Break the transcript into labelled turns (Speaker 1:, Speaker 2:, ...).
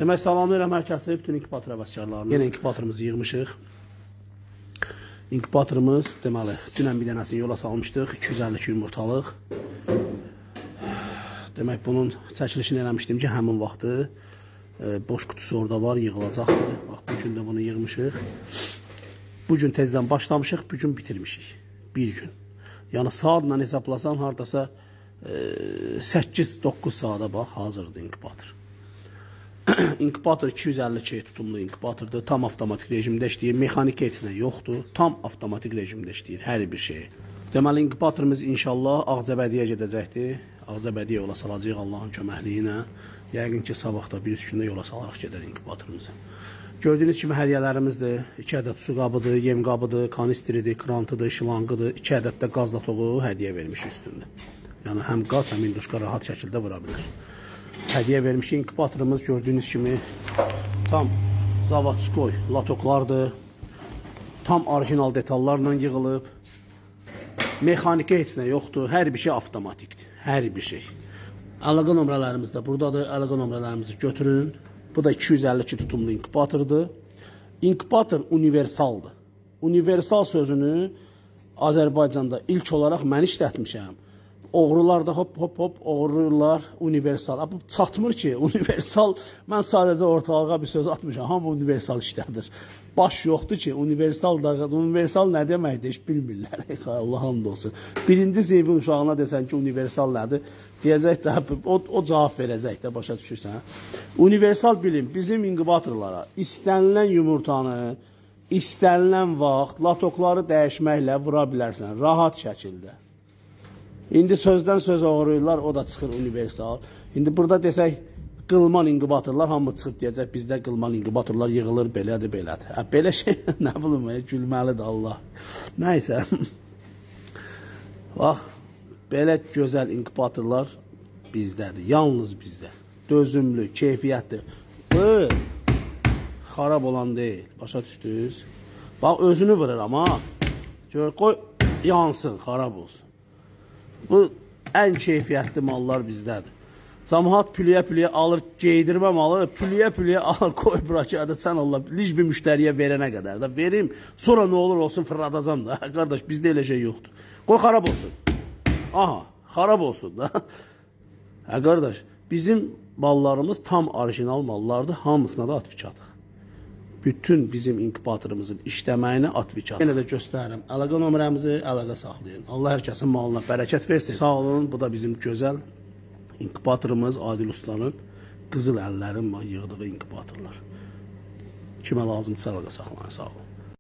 Speaker 1: Demək salamlayıram hər kəsi, bütün inkubator həvəskarlarını. Yenə inkubatorumuzu yığmışıq. İnkubatorumuz, deməli, dünən bir dənəsini yola salmışdıq, 252 yumurtalıq. Demək, bunun çəkilişini eləmişdim ki, həmin vaxtı boş qutusu orada var, yığılacaqdı. Bax, bu gün də bunu yığmışıq. Bu gün tezdən başlamışıq, bu gün bitirmişik. Bir gün. Yəni saatla hesablasan hardasa 8-9 saata bax hazırdır inkubator. İnkubator 252 tutumlu inkubatordur. Tam avtomatik rejimdə işləyir. Mexaniki heç nə yoxdur. Tam avtomatik rejimdə işləyir hər bir şey. Deməli inkubatorumuz inşallah Ağcabədiyə gedəcəkdir. Ağcabədiyə yola salacağıq Allahın köməkliyi ilə. Yəqin ki, sabah da bir üç gündə yola salaraq gedər inkubatorumuzu. Gördüyünüz kimi hədiyyələrimizdir. 2 ədəd su qabıdır, yem qabıdır, kanistridir, krantıdır, şlanqıdır. 2 ədəd də qaz latoğu hədiyyə vermiş üstündə. Yəni həm qaz, həm induşka rahat şəkildə vura bilər. Hədiyyə vermiş inkubatorumuz gördüyünüz kimi tam zavodskoy latoklardır. Tam orijinal detallarla yığılıb. Mexaniki heç nə yoxdur. Hər bir şey avtomatikdir. Hər bir şey. Əlaqə nömrələrimiz də buradadır. Əlaqə nömrələrimizi götürün. Bu da 252 tutumlu inkubatordur. İnkubator universaldır. Universal sözünü Azərbaycanda ilk olaraq mən işlətmişəm. Oğrular da hop hop hop oğurlayırlar universal. Ha, bu çatmır ki, universal mən sadəcə ortalığa bir söz atmışam. Hamı universal işlədir. Baş yoxdur ki, universal da universal nə deməkdir heç bilmirlər. Allah and olsun. Birinci sinifin uşağına desən ki, universal nədir? Deyəcək də o cavab verəcək də başa düşürsən. Universal bilim bizim inkubatorlara istənilən yumurtanı istənilən vaxt latokları dəyişməklə vura bilərsən rahat şəkildə. İndi sözdən söz oğurlayırlar, o da çıxır universal. İndi burada desək qılman inkubatorlar hamı çıxıb deyəcək bizdə qılman inkubatorlar yığılır belədir, belədir. Hə, belə şey nə bilim, gülməlidir Allah. Nəysə. Bax, belə gözəl inkubatorlar bizdədir, yalnız bizdə. Dözümlü, keyfiyyətli. Bu xarab olan deyil. Başa düşdünüz? Bax özünü vurur amma. Gör qoy yansın, xarab olsun. Bu ən keyfiyyətli mallar bizdədir. Camaat pülüyə-pülüyə alır, geydirmə malı, pülüyə-pülüyə alır, qoy bura ki, sən Allah, lic bir müştəriyə verənə qədər də verim, sonra nə olur olsun fırladacam da. Qardaş, bizdə elə şey yoxdur. Qoy xarab olsun. Aha, xarab olsun da. Hə qardaş, bizim mallarımız tam orijinal mallardır, hamısına da atvikatıq. Bütün bizim inkubatorumuzun işləməyini atvikat. Yenə də göstərirəm. Əlaqə nömrəmizi əlaqə saxlayın. Allah hər kəsin malına bərəkət versin. Sağ olun. Bu da bizim gözəl inkubatorumuz Adil Ustanın qızıl əllərin yığdığı inkubatorlar. Kimə lazımdırsa əlaqə saxlayın. Sağ olun.